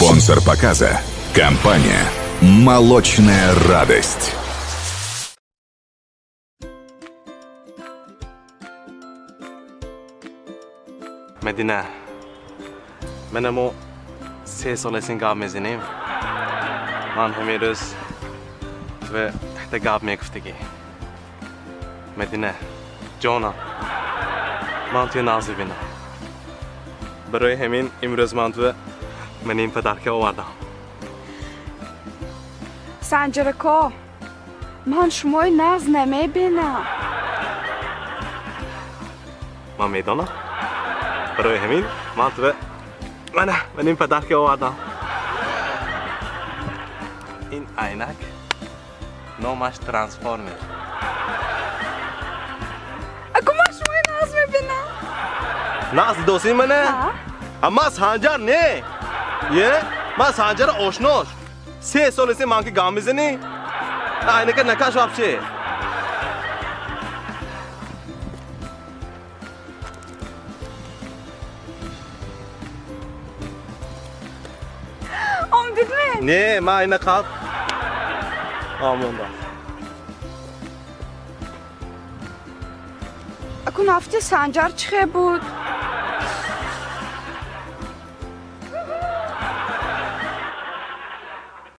Спонсор показа – компания «Молочная радость». Мадина, манамо 3 сол эсин гап мезанем. Ман ҳамин рӯз ва таҳта гап мегуфтагӣ. Мадина, ҷонам, ман туя нағз бибинам. Барои ҳамин имрӯз ман туя манин подарка овардам. Санҷарако, ман шумои нағз намебинам. Ман медонам. Барои ҳамин ман туя мана манин подарка овардам. Ин айнак номаш трансформер. Ако ман шумои нағз мебинам. Нағз дидосӣ мана? Ҳа. Ман Санҷар не. Е, ман Санҷара ошнош. 3 сол эси ман ки гам мезанӣ. Айнака накаш вообще. Омдидми? Не, ман айна қаб. Омонда. Ако нафти Санҷар чӣ хел буд?